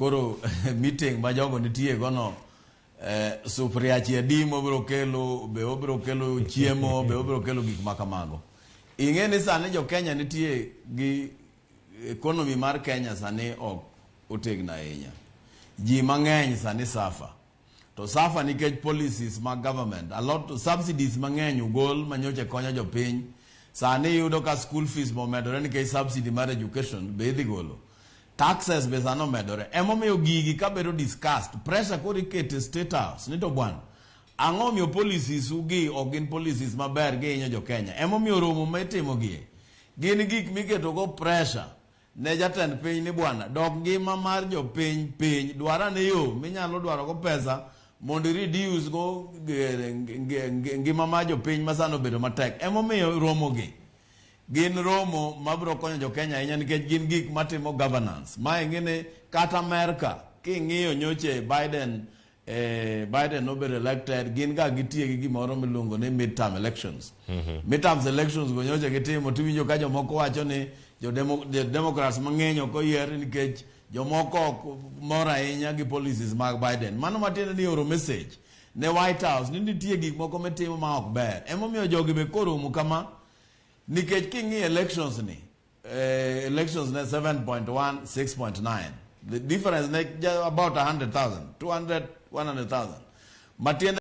Koro meeting ma jogo nitie gono, sufriache adi mobiro kelo, be obiro kelo chiemo, be obiro kelo gik ma kamago. Ing'e ni sani jo Kenya nitie gi economy mar Kenya sani ok otegno ahinya. Ji mang'eny sani suffer. To suffer nikech policies mag government, a lot subsidies mang'eny ogol manyocha konyo jopiny. Sani iyudo ka school fees momedore nikech subsidy mar education be idhi golo. Taxes be sani omedore. Emomiyo gigi kabedo discussed, pressure koro iketo e State House ni to bwana, ang'o omiyo policies u gi ok gin policies maber gihinyo jo Kenya. Emomiyo romo ma itimo gie gin gik miketo go pressure ne jatend piny ni bwana, dok ngima mar jopiny piny, dwar ane yo minyalo dwaro go pesa mondo i reduce go ngima mar jopiny ma sani obedo matek. Emomiyo romo gi gin romo mabiro konyo jo Kenya ahinya nikech gin gik matimo governance. Ma ing'e ni kata Amerka king'iyo nyoche Biden, Biden nobedo elected, gin ga gitie gi gimoro miluongo ni midterm elections. Midterm elections go nyocha gitimo, tiwinjo ka jomoko wacho ni jo Democrats mang'eny ok oyier nikech jomoko ok mor ahinya gi policies mag Biden. Mano matiende ni oro message ne White House ni nitie gik moko mitimo ma ok ber. Emomiyo jogi be koromo kama, nikech king'iyo elections ni, elections ne 7.1 6.9, the difference ne about 100,000, 200, 100,000, matiende